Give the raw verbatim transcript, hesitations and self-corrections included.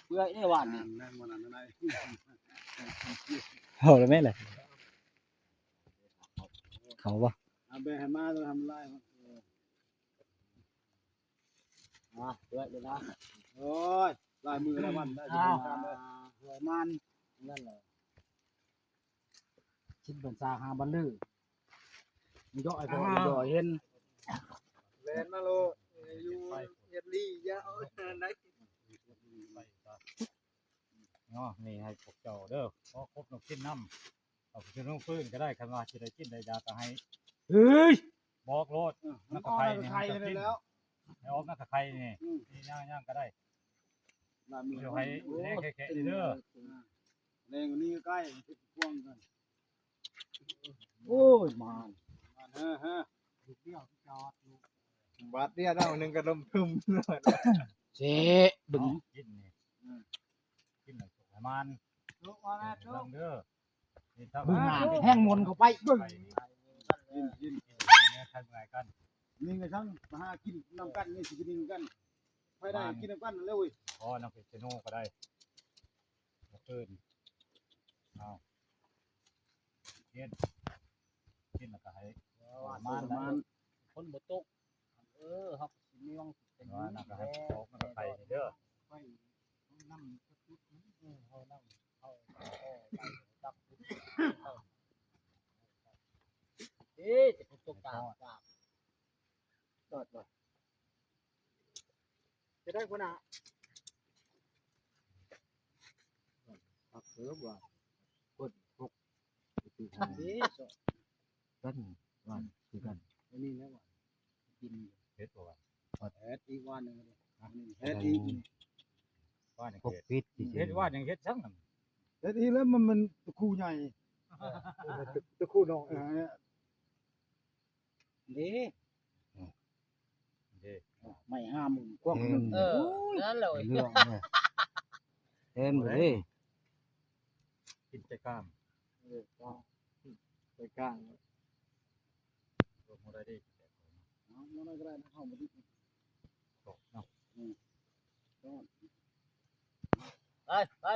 เปื่อยได้หวานนี่ นั่นมันนั่นนั่น เอาแล้วแม่เลยเขาบ่ เอาไปให้มาแล้วทำลายมัน อ่ะเปื่อยเลยนะ โอ้ยลายมือลายวันได้ อ่า ทำงานเลย เปื่อยมันนั่นแหละชิ้นเป็นซาฮาบันลือมันย่อยพอมันย่อยเห็น แลนมาโลอยู่เฮ็ดลี่ยาวไหน เนาะนี่ให้พวกเจ้าเด้อพอครบนกกินน้ำเอาไปซื้อน้ำฟืนก็ได้คันว่าสิได้กินได้ยาก็ให้ เฮ้ย บอกโลด มันก็เอาไปไข่เลยแล้ว ให้ออกนักไข่นี่ อืม นี่ย่างย่างก็ได้ ลายมือ เดี๋ยวให้แน่แค่ๆเด้อ แรงกว่านี้ใกล้ติดพ่วงกัน โอ้ยมา เฮ้อเฮ้อ เดียวจอด บาดเดียวเอาหนึ่งกระดมพึม เจ๊บึง กินนี่กินหน่อยสุกให้มัน ลูกมาแม่ เรื่องเด้อนี่ถ้า บึงหน้าแห้งมนเข้าไปบึง ไข่นี่ กินกิน เนี่ยใครเมื่อยกัน นี่ไงช่างมาหากินนำกันนี่สิกินนำกันไปได้กินนำกันเลยเว้ย อ๋อน้ำพริกเชโน่ก็ได้มาคืนเอากินกินแล้วก็ให้ มันมันคนบ่ตกเออครับมีวังเป็น ว่านั่นก็ให้ออกมันก็ไข่นี่เด้อ ไปน้ำจุดเออเขาน้ำเขาเขาจับเอ๊ะจะตกกลางกลางจอดบ่ จะได้คนอ่ะ ปักเสือบ่กดหก ดี กันวันคือกัน อันนี้แล้วบ่กิน เฮ็ดบ่ว่า เฮ็ดอีกวันหนึ่งเฮ็ดอีก ว่านี่ พก เฮ็ด ปิดจริง เฮ็ดว่านี่เฮ็ดซังนั่น เฮ็ดอีกแล้วมันมันตะคูใหญ่ ตะคู่น้อง เออ นี่ เด้ ไม่ห้าหมื่นกว่าหมื่น เออ นั่นแหละ เรื่องเนี่ยเห็นบ่เลย กินแต่กล้าม เออก็ ไปกลาง รวมบ่ได้เด้ เอามาได้ก็ได้นะเข้ามาดิ ตกเนาะ ไปไป